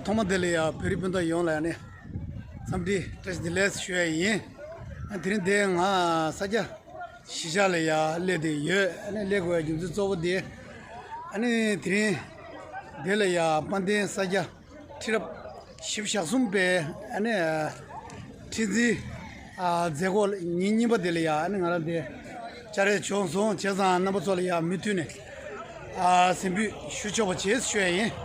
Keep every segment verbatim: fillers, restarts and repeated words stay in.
ཚང་མ་དེ་ལ་ཡ་བོད་རིགས་སྤུན་ཟླ་ཡོངས་ལ་ཡ་ནི་འཚམས་འདྲི་བཀྲ་ཤིས་བདེ་ལེགས་ཞུ་ཡ་ཡིན། དེ་རིང་འདི་ང་ས་སྐྱ་གཞིས་ཆགས་ལ་ཡ་སླེབས་བསྡད་ཡོད། ཨ་ནི་སླེབས་དགོས་ཡ་རྒྱུ་མཚན་གཙོ་བོ་དེ་ཨ་ནི་དེ་རིང་འདི་ལ་ཡ་དཔལ་ལྡན་ས་སྐྱ་ཁྲི་རབས་བཞི་བཅུ་ཞེ་གསུམ་པའི་ཨ་ནི་ཁྲི་འཛིན་ཨ་མཛད་སྒོ་ཉིན་གཉིས་པ་དེ་ལ་ཡ་ཨ་ནི་ང་རང་དེ་བཅར་ཡ་བྱུང་སོང་། བྱས་ཙང་རྣམ་པ་ཚོ་ལ་ཡ་མུ་མཐུད་ནས་ཨ་གཟིགས་འབུལ་ཞུ་ཆོག་པ་བྱེད་ཞུ་ཡ་ཡིན།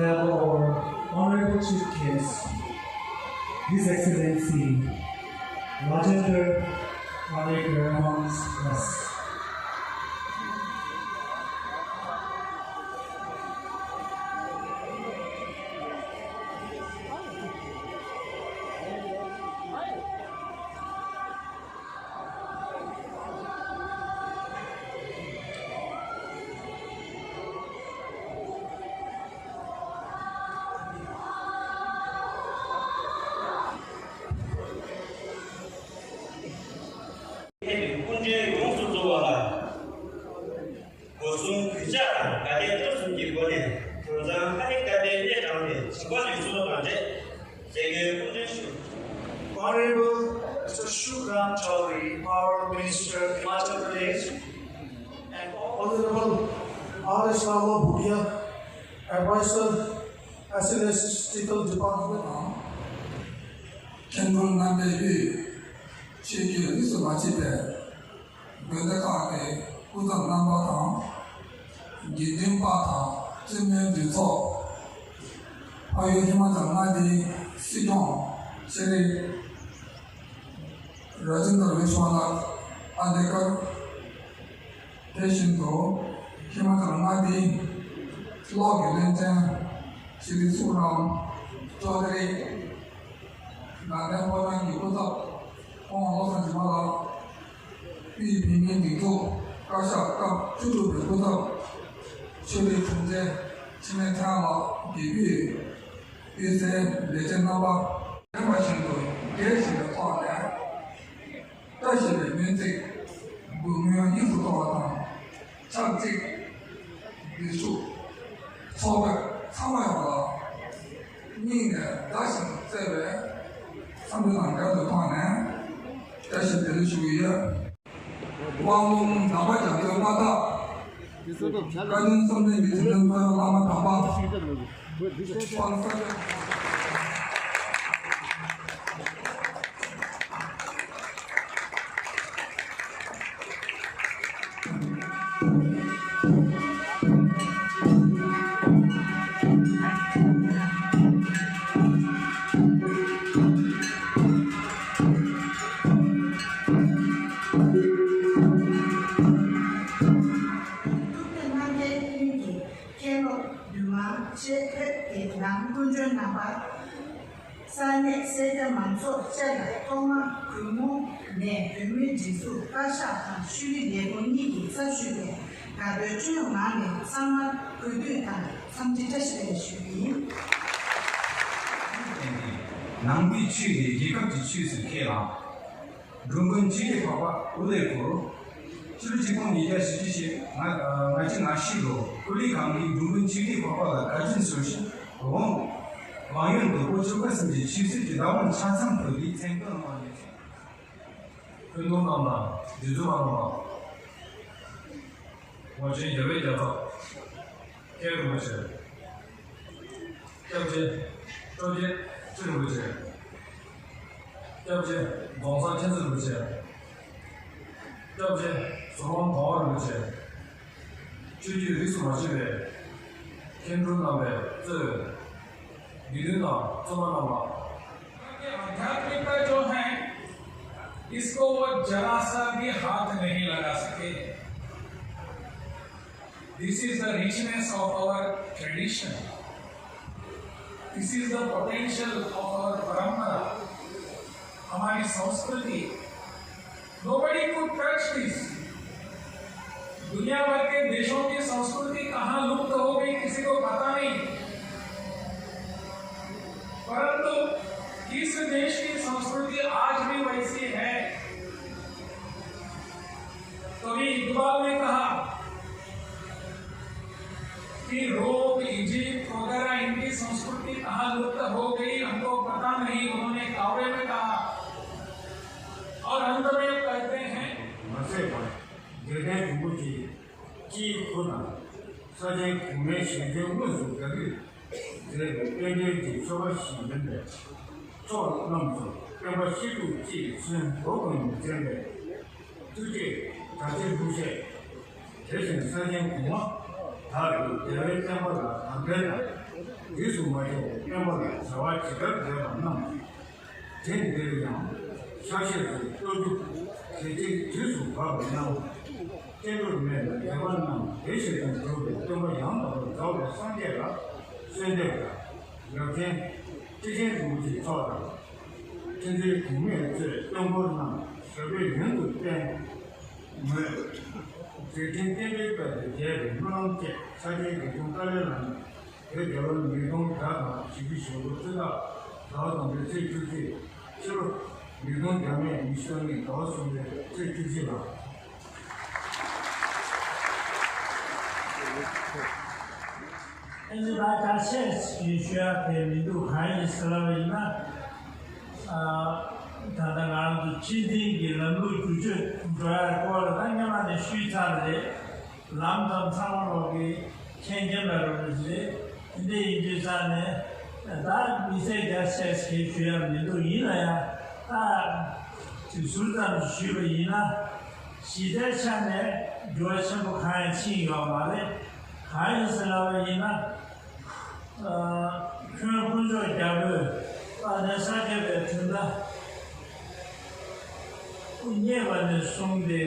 Have our honorable chief guest, His Excellency Rajendra Arlekar amongst us. ཕེབས་པའི་སྐུ་མགྲོན་ཡོངས་སུ་གཙོ་བོ་ལ། སྒོ་གསུམ་གུས་ཕྱག་དང་དགའ་དད་སྤྲོ་གསུམ་གྱི་སྒོ་ནས་དྲུང་འཚང་ཁ་ནི་བཀའ་དྲིན་སྙན་དྲངས་ཏེ་བྱིན་པ་ལེགས་གསོལ་དང་འབྲེལ་མཛད་སྒོའི་སྐུ་མགྲོན་ཞུ། Honorable Mister Shubhram Chaudhary, Power Minister, Himachal Pradesh, and Honorable R S Rama Bhutia, Advisor, Ecclesiastical Department. མཁན་སློབ་རྣམ་པའི་དབུས་ཆོས་བརྒྱུད་རིས་སུ་མ་ཆད་པའི་དགོན་སྡེ་ཁག་གི་སྐུ་ཚབ་རྣམ་པ་དང་། དགེ་འདུན་པ་དང་བཙུན་མའི་སྒྲིག་ཚོགས། ཕ་ཡུལ་ཧི་མ་ཅལ་མངའ་སྡེའི་སྲིད་སྐྱོང་ཆེ་ལེགས་ར་ཇེན་དར་བི་ཤྭ་ནཱཐ་ཨ་ལེ་ཀར། དེ་བཞིན་དུ་ཧི་མ་ཅལ་མངའ་སྡེའི་གློག་གི་བློན་ཆེན་ཤྲི་སུབ་རམ་ཅོ་དྷ་རི། དགའ་ལྡན་ཕོ་བྲང་གི་སྐུ་ཚབ་ཁོང་བློ་བཟང་སྒྲོལ་མ་ལགས། དབུས་བོད་མིའི་སྒྲིག་འཛུགས་བཀའ་ཤག་སྐབས་བཅུ་དྲུག་པའི་སྐུ་ཚབ་ཆོས་རིག་དྲུང་ཆེ་འཆི་མེད་ཐར་ལགས་དགེ་བསྐོས། དབུས་སའི་ལས་བྱེད་རྣམ་པ། དྲན་པ་བཞིན་དུ་དགྱེས་བཞིན་པའི་ཐོག་ནས། བཀྲ་ཤིས་པའི་སྨོན་ཚིག་འབུལ་སྔོན་ཡིད་དུ་འོང་བ་དང་། ཆབས་ཅིག་འདི་ཚོ་ཚོགས་པ་ཚང་མ་ཡོངས་ལ་སྙིང་ནས་བདག་གཞན་བརྩེ་བའི་འཚམས་འདྲི་དང་འབྲེལ་བའི་ཐོག་ནས་བཀྲ་ཤིས་བདེ་ལེགས་ཞུ་གི་ཡོད། དབང་ལུང་ནང་པ་རྒྱ་མཚོའི་མངའ་བདག་བཀའ་དྲིན་གསུམ་ལྡན་གྱི་དྲིན་ལན་གཙོ་བོ་བླ་མ་དམ་པ། དཔལ་ས་སྐྱ། ཐུབ་བསྟན་རྣམ་རྒྱལ་གླིང་གི་མཁན་སློབ་འདུས་མང་ཆེ། དེ་ནང་སྐུ་མགྲོན་རྣམ་པ། ས་གནས་སེར་སྐྱ་མང་ཚོགས་བཅས་ལ་ཐོག་མར་གུས་མོ་ནས་བོད་མིའི་སྒྲིག་འཛུགས་བཀའ་ཤག་དང་ཤེས་རིག་ལས་ཁུངས་གཉིས་ཀྱི་རྩ་ཞུས་པའི་དགའ་པོའི་སྤྲོ་ངང་ནས་ཚང་མར་གུས་འདུད་དང་འཚམས་འདྲི་བཀྲ་ཤིས་བདེ་ལེགས་ཞུ་རྒྱུ་ཡིན། ནང་པའི་ཆོས་དེ་རྒྱལ་ཁབ་ཀྱི་ཆོས་སུ་ཁས་བླངས། འགྲོ་མགོན་ཆོས་རྒྱལ་འཕགས་པ་དབུ་ལས་འཁོར། ཕྱི་ལོ་ཆིག་སྟོང་ཉིས་བརྒྱ་བཞི་བཅུ་ཞེ་ལྔ་ལྔ་བཅུ་ང་བཞི་ལོར་ཀོ་ལི་གངས་རིའི་འགྲོ་མགོན་ཆོས་རྒྱལ་འཕགས་པ་ལ་དགའ་སྟོན་ཞུ་ཞིང་། འོང་། ཡོན་ཏུ་ཀོ་ཆོ་ག་གསུམ་གྱི་ཆོས་སྲིད་ཀྱི་བདག་དབང་ཆ་ཚང་ཕུལ་ཏེ་མཚན་བསྐྱོན་གནང་ནས། སྐུ་མདུན་རྣམས་ལ་འདི་ཚོ་མ་གནང་བ། ངོ་ཆེན་རྒྱལ་བའི་རྒྱལ་ཚབ། མཁན་རིན་པོ་ཆེ། སྐྱབས་རྗེ་སྟོབས་རྒྱལ་ཚེ་རིང་པོ་ཆེ། སྐྱབས་རྗེ་རྫོང་གསར་མཁྱེན་བརྩེ་རིན་པོ་ཆེ། སྐྱབས་རྗེ་ཟུར་དཔོན་དང་བ་རིན་པོ་ཆེ། ཆོས་བརྒྱུད་རིས་སུ་མ་ཆད་པའི་མཁན་སྤྲུལ་རྣམ་པས་གཙོས། དགེ་འདུན་དང་བཙུན་མ་རྣམས་ལ། आध्यात्मिकता जो है, इसको वो जरा सा भी हाथ नहीं लगा सके। This is the richness of our tradition. This is the potential of our परंपरा। हमारी संस्कृति। Nobody could touch this। दुनिया भर के देशों की संस्कृति कहाँ लुप्त हो गई, किसी को पता नहीं। परंतु इस देश की संस्कृति आज भी वैसी है। कवि इकबाल ने कहा कि रोम, इजिप्ट वगैरह, इनकी संस्कृति कहाँ लुप्त हो गई, हमको पता नहीं, उन्होंने काव्य में कहा। और अंत में कहते हैं, མ་ཟད་པར་དགེ་ལྡན་རིན་པོ་ཆེ་སྤྱིའི་སྐུ་དང་། ས་ཆེན་གོང་མའི་ཞལ་ཆེམས་དངོས་སུ་དགའ་གུས་མཛད་པའི་རྟེན་འབྲེལ་གྱི་ཆོ་ག་ཞིག་ཡིན་པས། ཕྱོགས་རྣམས་སུ་སྟོན་པ་སྐྱེས་གྲུབ་ཅེས་མཚན་འབོད་སྐུལ་ནས་མཛད་པའི་ཐུགས་བསྐྱེད་དར་ཆེན་ལྷུན་གསལ། དེ་བཞིན་ས་ཆེན་གོང་མ་དག་གིས་རྒྱལ་བའི་བསྟན་པ་ལ་དམ་དྲག་དང་། རིས་སུ་མ་ཆད་པའི་བསྟན་པ་ལ་བྱ་བ་ཇི་ལྟར་མཛད་པ་རྣམས། དེང་འདིར་ཡང་ཕྱག་བཞེས་སུ་གཏོད་རྒྱུ་གལ་ཆེར་དུས་སུ་བབ་པ་རྣམས། བསྟན་འགྲོར་གནས་པའི་དགེ་བ་རྣམས་བདེ་ཞིང་དུ་འགྲུབ་པའི་སྟོན་པ་ཡང་དག་པར་རྫོགས་པའི་སངས་རྒྱས་ལ་གསོལ་འདེབས་དང་། རབ་བརྟན་ཁྲི་ཆེན་རིན་པོ་ཆེ་མཆོག་དང་། ཁྲི་འཛིན་གོང་མས་གཙོས་སྟོན་འཁོར་རྣམས་ཞབས་པད་མྱུར་དུ་བརྟན། ངོས་མཛད་འཕྲིན་བསྟན་པའི་དཔལ་དུ་རྒྱས་པའི་སྨོན་ལམ་བཅས་ས་ཆེན་དགེ་འདུན་ཀ་ལའི་ལ་ནི། བོད་རྒྱལ་ལོ་ཉིས་སྟོང་བརྒྱ་དང་བཞི་བཅུ་ཞེ་དགུ་སྤྱི་ཟླ་དགུ་པའི་ཚེས་བཅུ་གཅིག་ཕྱི་ལོ་ཉིས་སྟོང་བརྒྱ་མེད་ཉི་ཤུ་རྩ་གཉིས་ཟླ་བ་གསུམ་པའི་ཚེས་བཅུ་གཅིག་ལ། ཨེ་ནི་ད་ག་ཆེ་ཞིག་ཞུ་ཡག་དེ་མི་འདུག་གང་ཡིན་ཟེར་ལབ་པ་ཡིན་ན། ཨ། ད་ལྟ་ང་རང་ཚོ་ཁྲི་འཛིན་གྱི་ལམ་ལུགས་བསྒྱུར་བཅོས་འགྲོ་ཡག་སྐོར་ལ་ད་སྔོན་མ་ནས་ཞུས་ཚར་རེད། ལམ་ཙམ་ཚང་མ་ལོག་གི་མཁྱེན་མཁྱེན་པ་རུ་རེད། དེ་འདྲ་ཡིན་དུས་ཙང་ནས་ད་དམིགས་བསལ་རྒྱ་ཆེ་ཞིག་ཞུ་ཡག་མི་འདུག་ཡིན་ན་ཡང་ད་དེ་ཟུར་ཙམ་ཞུས་པ་ཡིན་ན། གཞི་རྩའི་ཆ་ནས་འགྱུར་བ་ཆེན་པོ་གང་ཡང་ཕྱིན་ཡོད་མ་རེད། གང་ཡིན་ཟེར་ལབ་པ་ཡིན་ན། ཨ། ཁྱོན་དཀོན་མཆོག་རྒྱལ་པོས་དཔལ་ལྡན་ས་སྐྱ་པའི་གྲུབ་མཐའ་དབུ་བརྙེས་པ་ནས་བཟུང་སྟེ།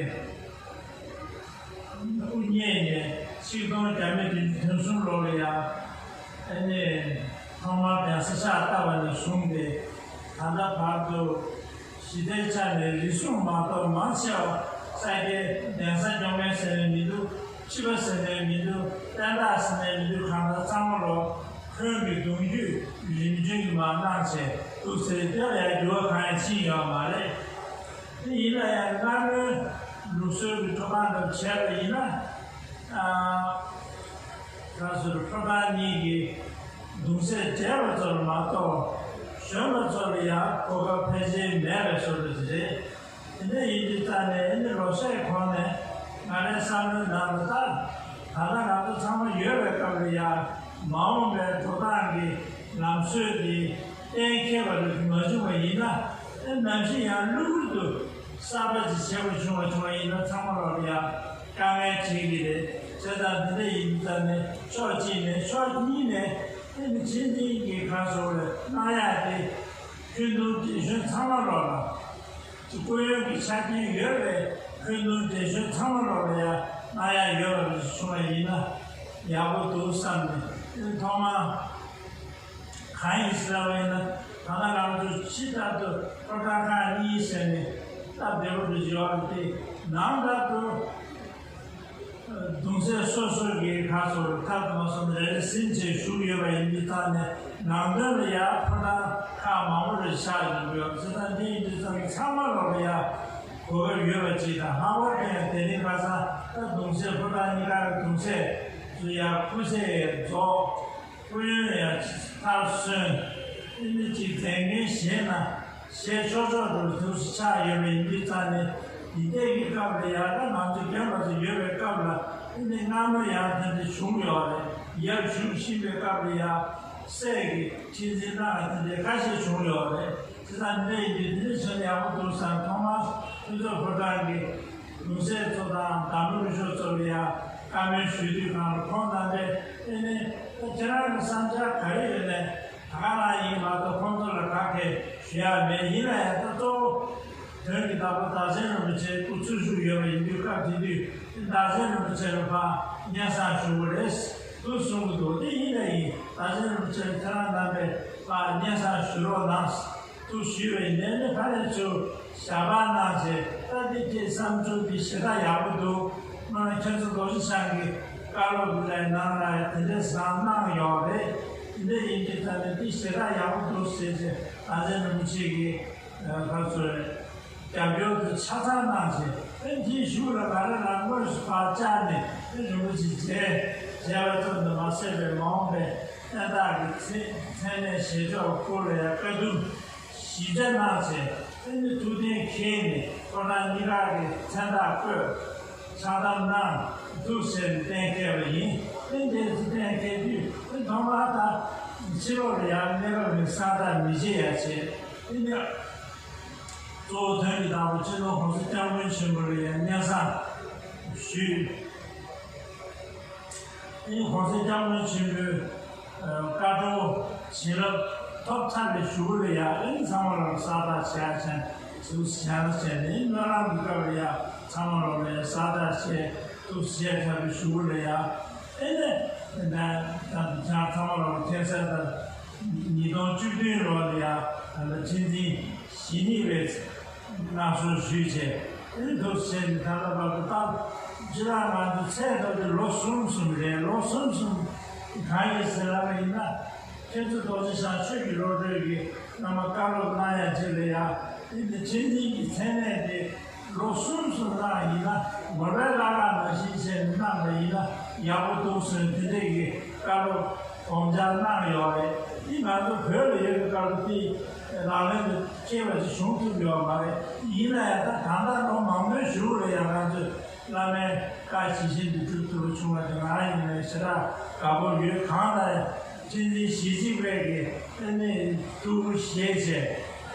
དབུ་བརྙེས་ནས་ཆིག་སྟོང་བརྒྱ་མེད་བདུན་ཅུ་དོན་གསུམ་ལོ་ལ་ཡང་ཨ་ནི་ཐོག་མར་གདན་ས་ཕྱག་བཏབ་པ་ནས་བཟུང་སྟེ། ད་ལྟ་བར་དུ་གཞི་རྩའི་ཆ་ནས་རིགས་གཞུང་མ་གཏོགས་མང་ཆེ་བ་ས་སྐྱའི་གདན་ས་སྐྱོང་མཁན་ཟེར་ནས་མི་འདུག་ཁྲི་པ་ཟེར་ནས་མི་འདུག་བསྟན་བདག་ཟེར་ནས་མི་འདུག་གང་ལྟར་ཚང་མ་ལོ་ཁོན་གྱི་གདུང་རྒྱུད་རིམ་བྱོན་གྱི་མ་གནང་བྱས་འདུག་ཟེར་དེ་ལ་ཡང་འགྱུར་བ་གང་ཡང་ཕྱིན་ཡོད་མ་རེད། དེ་ཡིན་ན་ཡང་སྔ་མོའི་ལུགས་སྲོལ་གྱི་ཐོབ་ཐང་འདྲ་བྱས་པ་ཡིན་ན། ཨ། ད་ཟུར་ཕོ་བྲང་གཉིས་ཀྱི་གདུང་སྲས་བགྲེས་པ་ཚོར་མ་གཏོགས་གཞོན་པ་ཚོར་ཡང་གོ་སྐབས་ཕལ་ཆེར་མེད་པའི་བཟོ་འདྲ་ཞིག་རེད། དེ་འདྲ་ཡིན་དུས་ཙང་ནས་ཨ་ནི་ལོ་ཤས་གོང་ནས་ང་རའི་བསམ་བློའི་ནང་དུ་ད་ད་ལྟ་ང་ཚོ་ཚང་མ་ཡོད་པའི་སྐབས་ལ་ཡང་མ་འོངས་པའི་འགྲོ་སྟངས་ཀྱི་ལམ་སྲོལ་འདི་གཏན་འཁེལ་བ་རེ་མ་བྱུང་བ་ཡིན་ན། ཨ་ནམ་ཞིག་ཡང་གློ་བུར་དུ་གསར་པ་ཅིག་བྱེད་པ་བྱུང་བ་བྱུང་བ་ཡིན་ན་ཚང་མ་ལོག་ལ་ཡང་དཀའ་ངལ་འཕྲད་ཀྱི་རེད། བྱས་ཙང་འདི་འདྲ་ཡིན་ཙང་ནས་ཕྱོགས་གཅིག་ནས་ཕྱོགས་གཉིས་ནས་ཨ་ནི་ཁྲི་འཛིན་གྱི་ཁ་སོ་ལ་གནང་ཡག་དེ། ཁྱོན་བསྡོམས་བགྲེས་གཞོན་ཚང་མ་ལོག་ལ། སྐུ་ཡོན་གྱི་ཆ་རྐྱེན་ཡོད་པའི་ཁྱོན་བསྡོམས་བགྲེས་གཞོན་ཚང་མ་ལོག་ལ་ཡང་གནང་ཡག་ཡོད་པ་རེ་བྱུང་བ་ཡིན་ན་ཡག་པོ་འདུག་བསམ་ནས། ཐོག་མར་ གང་ཡིན་ཟེར་བ་ཡིན་ན། ད་ལྟ་ང་ཚོ་ཕྱི་ལྟར་དུ་ཕོ་བྲང་ཁག་གཉིས་ཟེར་ནས་སྟབས་བདེ་པོ་འདྲ་ཅིག་ཡོད་རེད་དེ། ནང་ལྟར་དུ་གདུང་སྲས་སོ་སོ་གི་ཁ་སོར་ཐབས་དང་གསུམ་རེ་རེ་ཟིན་བྱས་བཞུགས་ཡོད་པ་ཡིན་དུས་ཙང་ནས། ནང་དོན་ལ་ཡང་ཕོ་བྲང་ཁག་མང་པོ་རེ་ཆགས་ཡོང་གི་ཡོད་ཙང་། དེ་ཡིན་དུས་ཙང་ཚང་མ་ལོག་ལ་ཡང་གོ་སྐབས་ཡོད་པ་ཅིག་དང་། ལྷག་པར་དུ་ཡང་དེ་རིང་ཁ་སང་ད་གདུང་སྲས་ཕོ་བྲང་གཉིས་ཀ་གི་གདུང་སྲས་ཚོ་ཡང་སྐུ་ཚེ་རྫོགས། སྐུ་ཡོན་ཡང་མཐར་སོན། ཨ་ནི་ཅིག་མཛད་འགན་བཞེས་ན་བཞེས་ཆོག་ཆོག་ཏུ་དུས་སུ་ཆགས་ཡོད་པ་ཡིན་དུས་ཙང་ནས། འདི་ལྟའི་གི་སྐབས་ལ་ཡང་ད་ང་ཚོ་རྒན་པ་ཚོ་ཡོད་པའི་སྐབས་ལ། ཨ་ནི་སྔ་མོ་ཡང་དེ་འདྲ་བྱུང་ཡོད་རེད། ཡབ་བཞུགས་བཞིན་པའི་སྐབས་ལ་ཡང་སྲས་ཀྱི་ཁྲི་འཛིན་གནང་བ་དེ་འདྲ་ཁ་ཤས་བྱུང་ཡོད་རེད། དེ་ཙང་འདི་ཡིན་དུས་དེ་འདྲ་བྱུང་ན་ཡག་པོ་འདུག་བསམ། ཐོག་མར་ཕུན་ཚོགས་ཕོ་བྲང་གི་གདུང་སྲས་ཚོ་དང་བདག་མོ་ལུག་ཤོག་ཚོ་ལ་ཡང་བཀའ་མོལ་ཞུ་དུས་སྒང་ལ། ཁོང་རྣམ་པས་ཨེ་ནས་ད་ཁྱེད་རང་གི་བསམ་འཆར་ག་རེ་ཡོད་ནས། ད་ག་རང་ཡིན་མ་གཏོགས་ཁོང་ཚོ་ལ་ག་གེ་ཞུ་ཡག་མེད། ཡིན་ན་ཡང་ད་གཙོ་བོ་དོན་གྱི་བདག་པོ་བདག་ཆེན་རིན་པོ་ཆེ་སྐུ་འཚོ་བཞུགས་ཡོད་པ་ཡིན་དུས། སྐབས་དེ་དུས་བདག་ཆེན་རིན་པོ་ཆེ་ལ་ཕར་སྙན་སེང་ཞུ་དགོས་རེད་འདུག་གསུང་གི་འདུག་དེ་ཡིན་ན་ཡིན། བདག་ཆེན་རིན་པོ་ཆེ་ལ་ཁྱེད་རང་རྣམ་པས་ཕར་སྙན་སེང་ཞུ་རོགས་གནང་། དུ་ཞུས་པའི་ནས་ནི། ཕ་རེ་ཚུར་ཞལ་པར་གནང་བྱས། ད་འདི་ཁྱེད་བསམ་ཚུལ་འདི་ཞེ་དྲག་ཡག་པོ་འདུག་སྔོན་མཁན་ཟུར་རྡོ་རྗེ་འཆང་གི་བཀའ་སློབ་ལས་ནང་ལ་ཡང་དེ་འདྲས་བཟང་གནང་ཡོད་རེད། དེ་འདྲ་ཡིན་དུས་ད་ནི་འདི་ཞེ་དྲག་ཡག་པོ་འདུག་ཟེར་བྱས། བདག་ཆེན་རིན་པོ་ཆེ་གིས་ཕར་ཚུར་རྒྱབ་སྐྱོར་དུ་ཆ་ཚང་གནང་བྱས། ཨེ་འདིའི་གཞུག་ལ་ག་རེ་ལ་དངོས་སུ་ཕར་བཅར་ནས། ཨེ་རིན་པོ་ཆེ་མཇལ་མཇལ་བ་ཙམ་དུ་མ་ཟད་པའི་མ་འོངས་པའི་གནས་བདག་གི་མཚན་མཚན་གནས་བཞེས་ཕྱོགས་སྐོར་ལ་ཡང་བཀའ་བསྡུར་ཞིབ་ཆ་གནང་བྱས། ཨ་ནི་ཐུགས་གཏན་འཁེལ་ནས་ཁོ་རང་གཉིས་ཀ་གི་མཚན་རྟགས་བཀོད། ཕྱག་དམ་གནང་འདུག་ཟེར་ནས་གཏན་འཁེལ་བ་ཡིན། ཨ་ནི་དེ་ཚོ་གཏན་འཁེལ་དུས། ཨ་ནི་ཐོག་མར་ད་ཕྱི་ལོགས་ལ་ཡང་གནས་སྐབས་རིང་གསང་བདག་མི་བྱེད་ཡ་བྱས། ཨ་ནི་གཙོ་བོ་དོན་གྱི་བདག་པོ་སྤྱི་ནོར་༸གོང་ས་༸སྐྱབས་མགོན་ཆེན་པོ་ལ་ཡང་སྙན་སེང་ཞུས། ཨ་ནི་༸གོང་ས་༸སྐྱབས་མགོན་ཆེན་པོའི་ཨ་བཀའ་སྒྲོག་བྱིན་རླབས་ཐོབ་ཚར་བའི་གཞུག་ལ་ཡང་། ཨ་ནི་ཚང་མ་ལ་གསལ་བསྒྲགས་བྱས་ཡ་བྱས། ཚུར་ཞལ་བྱས་ནས། སྨོན་ལམ་གྱི་སྐབས་ལ་ཡང་ཚང་མ་ལ་ཡང་གསལ་བསྒྲགས་བྱས། ཚུར་ཞལ་ཚར་བའི་གཞུག་ལ་ཡང་། ཨ་ནི་ད་ད་ཚང་མ་ལ་མཁྱེན་གསལ་ལྟར། ཉིས་སྟོང་བཅུ་བདུན་ལོ་ལ་ཡང་ད་ལྟ་ཁྲི་འཛིན་ཞེ་གཉིས་པའི་གནང་སྲོལ་ཞུས་བྱས། ཨ་ནི་འདུག་བྱས་ནས་ད་ལྟ་བར་དུ་སྟབས་ཅི་ར་ང་ཚོ་ཚད་ལྟ་བུ་ལོ་གསུམ་གསུམ་རེད། ལོ་གསུམ་གསུམ་གང་ཡིན་ཟེར་ལབ་པ་ཡིན་ན། མཁན་ཟུར་རྡོ་རྗེ་འཆང་ཆོས་ཀྱི་བློ་གྲོས་ཀྱིས་སྔ་མ་བཀའ་སློབ་གནང་ཡ་ཅིག་ལ་ཡང་། ཨ་ནི་ཁྲི་འཛིན་གྱི་མཚན་གནས་དེ་ལོ་གསུམ་གསུམ་གནང་ཡིན་ན། ངོ་མའི་བླ་ལྷག་ནང་བཞིན་བྱས་ནས་གནང་བ་ཡིན་ན་ཡག་པོ་འདུག་ཟེར་ནས་དེ་འདྲས་ཀྱི་བཀའ་སློབ་དགོངས་འཆར་གནང་ཡོད་རེད། འདི་ང་ཚོ་བོད་ལ་ཡོད་པའི་སྐབས་ལ་དེ་ལག་ལེན་དུ་འཁེལ་བ་ཅིག་བྱུང་ཐུབ་ཡོད་མ་རེད། ཡིན་ན་ཡང་ད་གང་ལྟར་ལོ་མང་པོའི་གཞུག་ལ་ཡང་ང་ཚོས་བླ་མའི་བཀའ་ཇི་བཞིན་དུ་སྒྲུབ་ཐུབ་པ་བྱུང་བ་དེ་ང་ཡིན་ནའི་ཞེ་དྲག་དགའ་པོ་ཡོད། གང་ལྟར་ཁྲི་འཛིན་ཞེ་གཅིག་པའི་གི་ཨ་ནི་ཐུགས་ཁུར་བཞེས་བྱས།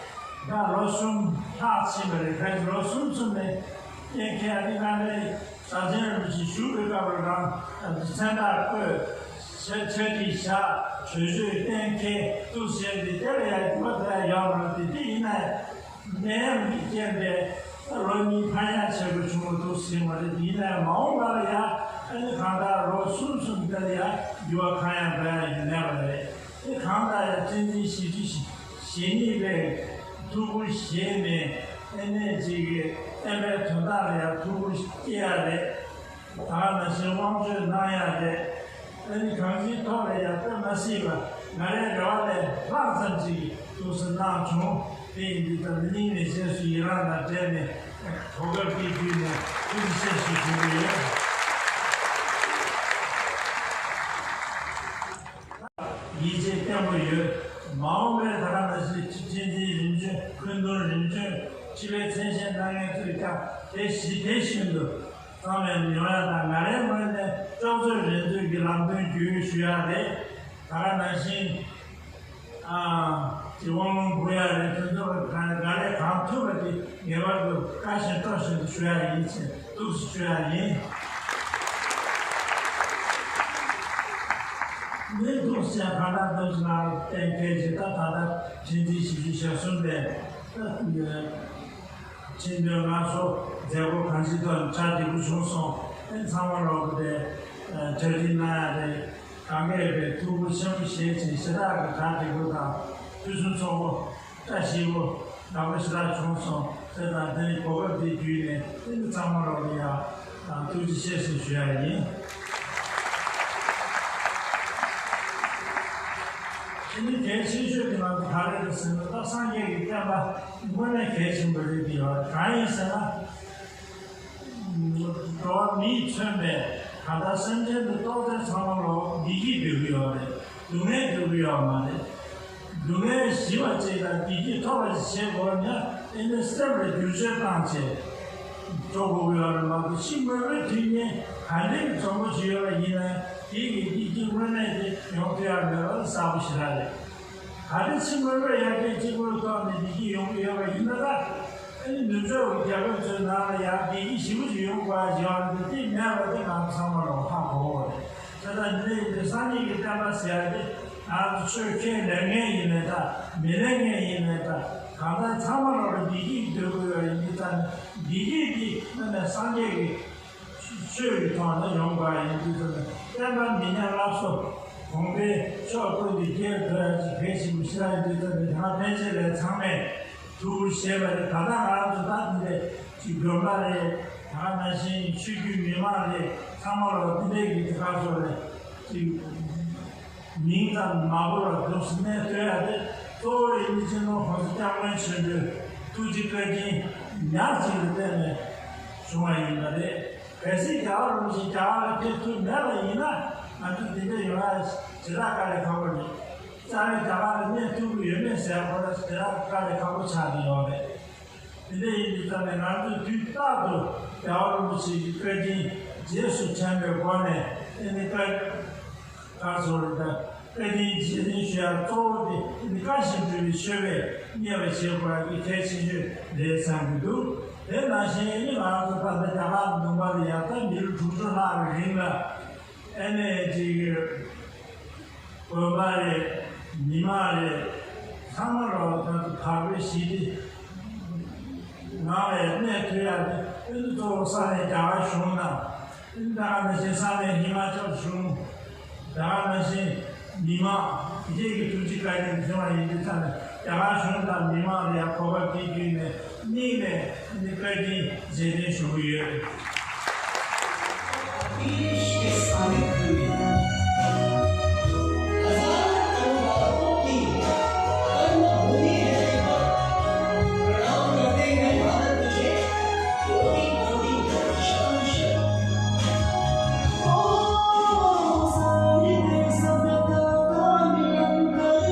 ད་ལོ་གསུམ་ལྷག་ཕྱིན་པ་རེད། ཕལ་ཆེར་ལོ་གསུམ་གསུམ་ནས་གཏན་འཁེལ། ཨ་ནི་སྔ་མའི་བདག་ཆེན་རིན་པོ་ཆེ་བཞུགས་པའི་སྐབས་ལ་རང་མཚན་རྟགས་བཀོད། ཕྱག་ཕྱག་བྲིས་བཞག་གྲོས་ཆོད་གཏན་འཁེལ་འདུག་ཟེར་ཏེ། དེ་ལ་ཡང་འགྱུར་བ་དེ་ཡང་ཡོད་མ་རེད་དེ། དེ་ཡིན་ན་ནད་ཡམས་ཀྱི་རྐྱེན་པས་ལོ་གཉིས་ཕར་ཡང་ཆད་པ་བྱུང་བ་འདུག་ཟེར་མ་རེད། ཡིན་ན་ཡང་མ་འོངས་པ་ལ་ཡང་ཨ་ནི་གང་ལྟར་ལོ་གསུམ་གསུམ་དེ་ལ་ཡང་འགྱུར་བ་གང་ཡང་འགྲོ་ཡ་ཡིན་མེད་པ་རེད། དེ་གང་ལྟར་ཡང་ཁྲི་འཛིན་ཞེ་གཅིག་ཞེ་གཉིས་པའི་ཐུགས་ཁུར་བཞེས་ནས། ཨ་ནི་ཅིག་གི་བསྟན་པའི་དོན་དག་ལ་ཡང་ཐུགས་ཁུར་བསྐྱེད་ཡ་རེད། ད་ག་ནང་བཞིན་དབང་སྒྱུར་གནང་ཡ་རེད། ཨ་ནི་གང་ཅིའི་ཐོག་ལ་ཡང་དཔེ་མ་སྲིད་པ་ང་རའི་རེ་བ་ལས་ལྷག་ཙམ་ཅིག་གི་ཐུགས་སུ་གནང་བྱུང་། དེ་ཡིན་དུས་ད་ནི་སྙིང་ནས་རྗེས་སུ་ཡི་རང་དང་འབྲེལ་ནས་གོ་སྐབས་འདི་བརྒྱུད་ནས་ཐུགས་རྗེ་ཆེ་ཞུ་རྒྱུ་ཡོད། ཡིད་ཆེས་བརྟན་པོ་ཡོད། མ་འོངས་པའི་ད་ག་ནང་བཞིན་ཁྲི་འཛིན་རིམ་བྱོན། སྐུ་མདུན་རིམ་བྱོན། ཁྲི་པའི་མཚན་བཞེས་གནང་མཁན་ཚོས་ཀྱང་དེ་བཞིན་དེ་བཞིན་དུ་གཙང་མའི་མི་དབང་དང་ང་རའི་ངོས་ནས་ཅོག་ཙེ་རེ་འདུན་གྱི་ལམ་སྟོན་རྒྱུས་ཡོད་ཞུ་ཡ་རེད། ད་ག་ནང་བཞིན་ཨ་ཅེ་དབང་ལུང་འབུལ་ཡ་རེད། དེ་ཚོ་ག་ང་རས་གང་ཐུབ་པ་དེ་ངེས་པར་དུ་བཀའ་བཞིན་སྤྲོ་བཞིན་དུ་ཞུ་ཡ་ཡིན་ཟེར་འདུག་སེ་ཞུ་ཡ་ཡིན། མི་འདུག་ཟེར་གང་ལྟར་འདུག་ཟེར་ང་གཏན་འཁེལ་གྱི་ད་ད་ལྟ་ཁྲི་འཛིན་བཞི་བཅུ་ཞེ་གསུམ་པའི་ད། ཁྲི་འདོན་ལ་སོགས་མཛད་སྒོ་གང་ཅིའི་ཐོག་ནས་གྲ་སྒྲིག་པོ་བྱུང་སོང་། ཨེ་ཚང་མ་ལོག་གི་དེ་གྲ་སྒྲིག་གནང་ཡ་རེད། གང་གས་པའི་ཐུགས་ཁུར་ཆེན་པོ་བཞེས་ཤིང་ཞེ་དྲག་གི་གྲ་སྒྲིག་པོ་དང་ཕུན་སུམ་ཚོགས་པོ་བཀྲ་ཤིས་པོ་ནག་པོ་ཞེ་དྲག་བྱུང་སོང་ཟེར་དང་དེ་ནི་གོ་སྐབས་འདི་བརྒྱུད་ནས་དེ་ནི་ཚང་མ་ལོག་ལ་ཡང་ཐུགས་རྗེ་ཆེ་ཞེས་ཞུ་ཡ་ཡིན། དེ་ནི་གལ་ཆེ་ཤོས་དེ་ང་ཚོ་ག་རེ་རེད་ཟེར་ན་ད་སངས་རྒྱས་ཀྱི་བསྟན་པ་དངོས་གནས་གལ་ཆེན་པོ་རེད་དེ་ཡོད་གང་ཡིན་ཟེར་ན། འགྲོ་བ་མིས་མཚོན་པའི་གང་ལྟར་སེམས་ཅན་དུ་གཏོགས་ཚད་ཚང་མ་ལོ་བདེ་སྐྱིད་འདོད་ཀྱི་ཡོད་རེད། སྡུག་བསྔལ་འདོད་ཀྱི་ཡོད་མ་རེད། སྡུག་བསྔལ་ཞི་བ་ཅིག་དང་བདེ་སྐྱིད་ཐོབ་པ་ཞིག་བྱེད་དགོས་ན་ཨེ་ནི་སེམས་ལ་བསྒྱུར་བཅོས་བཏང་བྱས་འགྲོ་དགོས་ཀྱི་ཡོད་རེད་མ་གཏོགས་ཕྱི་དངོས་པོའི་མཐུན་རྐྱེན་ག་འདྲའི་འཛོམས་པོ་ཞིག་ཡོད་པ་ཡིན་ནའི་དེ་གི་བདེ་སྐྱིད་དངོས་གནས་དེ་ཡོང་ཐུབ་ཡ་མེད་པ་གསལ་པོ་ཞེ་དྲག་རེད། ག་རེ་ཕྱི་དངོས་པོའི་ཡར་རྒྱས་གཅིག་པུའི་ཐོག་ནས་བདེ་སྐྱིད་ཡོང་གི་ཡོད་པ་ཡིན་ན་ད། ཨ་ནི་ནུབ་ཕྱོགས་ཀྱི་རྒྱལ་ཁབ་ཚོའི་ནང་ལ་ཡང་བདེ་སྐྱིད་ཞེ་པོ་ཅིག་ཡོང་དགོས་ཡ་ཅིག་ཡོད་རེད་དེ་མེད་པ་དེ་ང་ཚོ་ཚང་མ་ལ་ཧ་གོ་གི་རེད། དེ་ལྟར་འདི་ཡིན་དུས་སངས་རྒྱས་ཀྱི་བསྟན་པ་ཟེར་ཡ་དེ་ང་ཚོ་ཆོས་ཁས་ལེན་མཁན་ཡིན་ནའི་ད་མི་ལེན་མཁན་ཡིན་ནའི་ད་གང་ལྟར་ཚང་མ་ལ་བདེ་སྐྱིད་འདོད་དགོས་ཡ་ཡིན་དུས་ད་བདེ་སྐྱིད་དེ་དངོས་གནས་སངས་རྒྱས་ཀྱི་ཆོས་ཀྱི་ཐོག་ནས་ཡོང་དགོས་ཡིན་དུས་ཙམ་ནས་བསྟན་པ་མི་ཉམས་སླར་གསོ་གོང་འཕེལ་ཕྱོགས་ཀུན་ཏུ་རྒྱས་འགྲོ་ཡ་ཅིག་གལ་ཆེན་པོ་ཞིག་ཡིན་དུས་ཙམ་ནས་དེ་སྔ་ཕན་ཆད་ལས་ཚང་མས་ཐུགས་ཁུར་བཞེས་པ་རེད། ད་ལྟ་ང་རང་ཚོ་ད་འདི་འདྲས་ཅིག་དགོན་པ་རེད། ད་ག་ནང་བཞིན་ཆོས་བརྒྱུད་མི་མང་རེད། ཚང་མ་ལ་འདི་འདྲས་ཀྱི་དེ་ག་ཚོ་རེད་ཅིག་མིང་ཙམ་མ་གོ་བར་འདུག་སེ་གནས་སྡོད་ཡ་དེ་གཙོ་བོ་ཡིན་ནི་སྤྱི་ནོར་༸གོང་ས་༸སྐྱབས་མགོན་ཆེན་པོའི་ཐུགས་རྗེ་བཀའ་དྲིན་ཉག་གཅིག་ལ་བརྟེན་ནས་བྱུང་བ་ཡིན་པ་རེད། གལ་སྲིད་རྒྱལ་བ་རིན་པོ་ཆེ་རྒྱ་གར་ལ་ཕེབས་ཐུབ་མེད་པ་ཡིན་ན་ང་ཚོ་འདི་འདྲ་ཡོང་ཡ་ཞེ་དྲག་དཀའ་ལས་ཁག་པོ་རེད། རྩ་བའི་རྒྱ་གར་ལ་གནས་ཐུབ་ཀྱི་ཡོད་མེད་ཟེར་ཁོ་ར་ཞེ་དྲག་དཀའ་ལས་ཁག་པོ་ཆགས་ཀྱི་ཡོད་རེད། དེ་འདྲ་ཡིན་དུས་ཙམ་ནས་ང་ཚོས་དུས་རྟག་ཏུ་རྒྱལ་བ་རིན་པོ་ཆེ་གི་བཀའ་དྲིན་རྗེས་སུ་དྲན་པའི་སྒོ་ནས་ཨེ་ནི་བཀའ་བཀའ་ཟུར་དང་བཀའ་དྲིན་རྗེས་དྲན་ཞུ་ཡ་གཙོ་བོ་དེ་ཨེ་ནི་བཀའ་བཞིན་སྒྲུབ་པའི་ཆོས་པས་གཉེར་བ་བྱེད་དགོས་ཡ་གི་གལ་ཆེ་ཤོས་རེད་བསམ་གྱི་འདུག་དེ་ནང་བཞིན་ཨེ་ནི་ང་ཚོ་ད་ལྟ་རྒྱ་གར་ལུང་པ་ལ་ཡ་ད་མི་ལོ་དྲུག་ཅུ་ལྷག་གི་རིང་ལ་ཨེ་ནི་ཅིག་དགོན་པ་རེད། མི་མང་རེད། ཚང་མ་ལོ་ད་དུ་བག་ཕེབས་ཞི་བདེ་ངང་ལ་གནས་ཐུབ་ཡ་དེ་ཨེ་ནི་གཙོ་བོ་ས་གནས་རྒྱ་གར་གཞུང་དང་ཨེ་ནི་ད་ག་ནང་བཞིན་ས་གནས་ཧི་མ་ཅལ་གཞུང་ད་ག་ནང་བཞིན་མི་མང་དེ་གའི་ཐུགས་རྗེ་བཀའ་དྲིན་བྱུང་བ་ཡིན་དུས་ཙམ་ནས་རྒྱ་གར་གཞུང་དང་མི་མང་ལ་ཡང་གོ་སྐབས་དེ་བརྒྱུད་ནས་སྙིང་ནས་ཨེ་ནི་བཀའ་དྲིན་རྗེས་དྲན་ཞུ་གི་ཡོད། देश के सानिध्य में हजारों अनुवादकों की कर्म भूमि रहने पर प्रणाम करते हैं भारत तुझे कोटि कोटि शतम शतम। ओ सानिध्य सभ्यता का निरंतर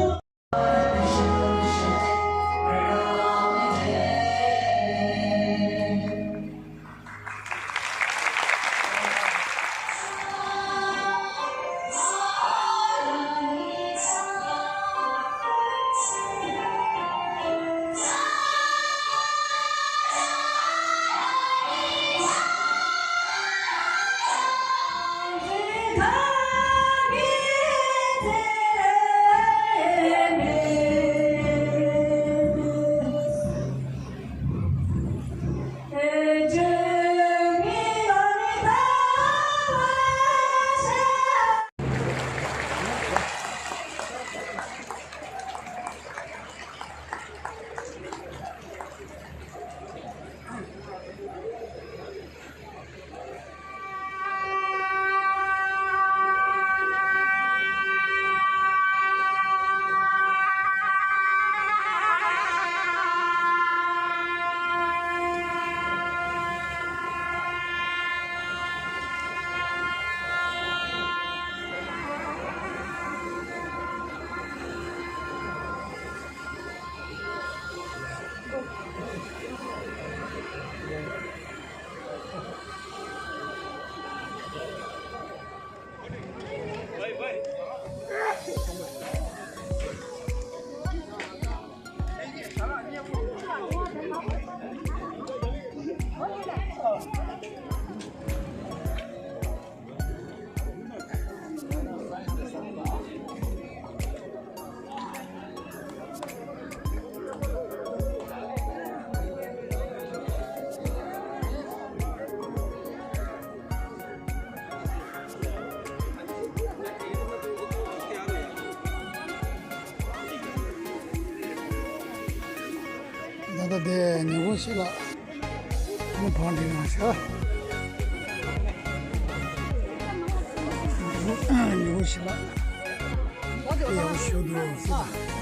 ད་དེ་ཉི་ཧོང་ཤི་ལ་ནི་བང་སྒྲིག་གནང་ཤག་ཉི་ཧོང་ཤི་ལ་ཡག་པོ་ཞུ་འདུག་ཟེར།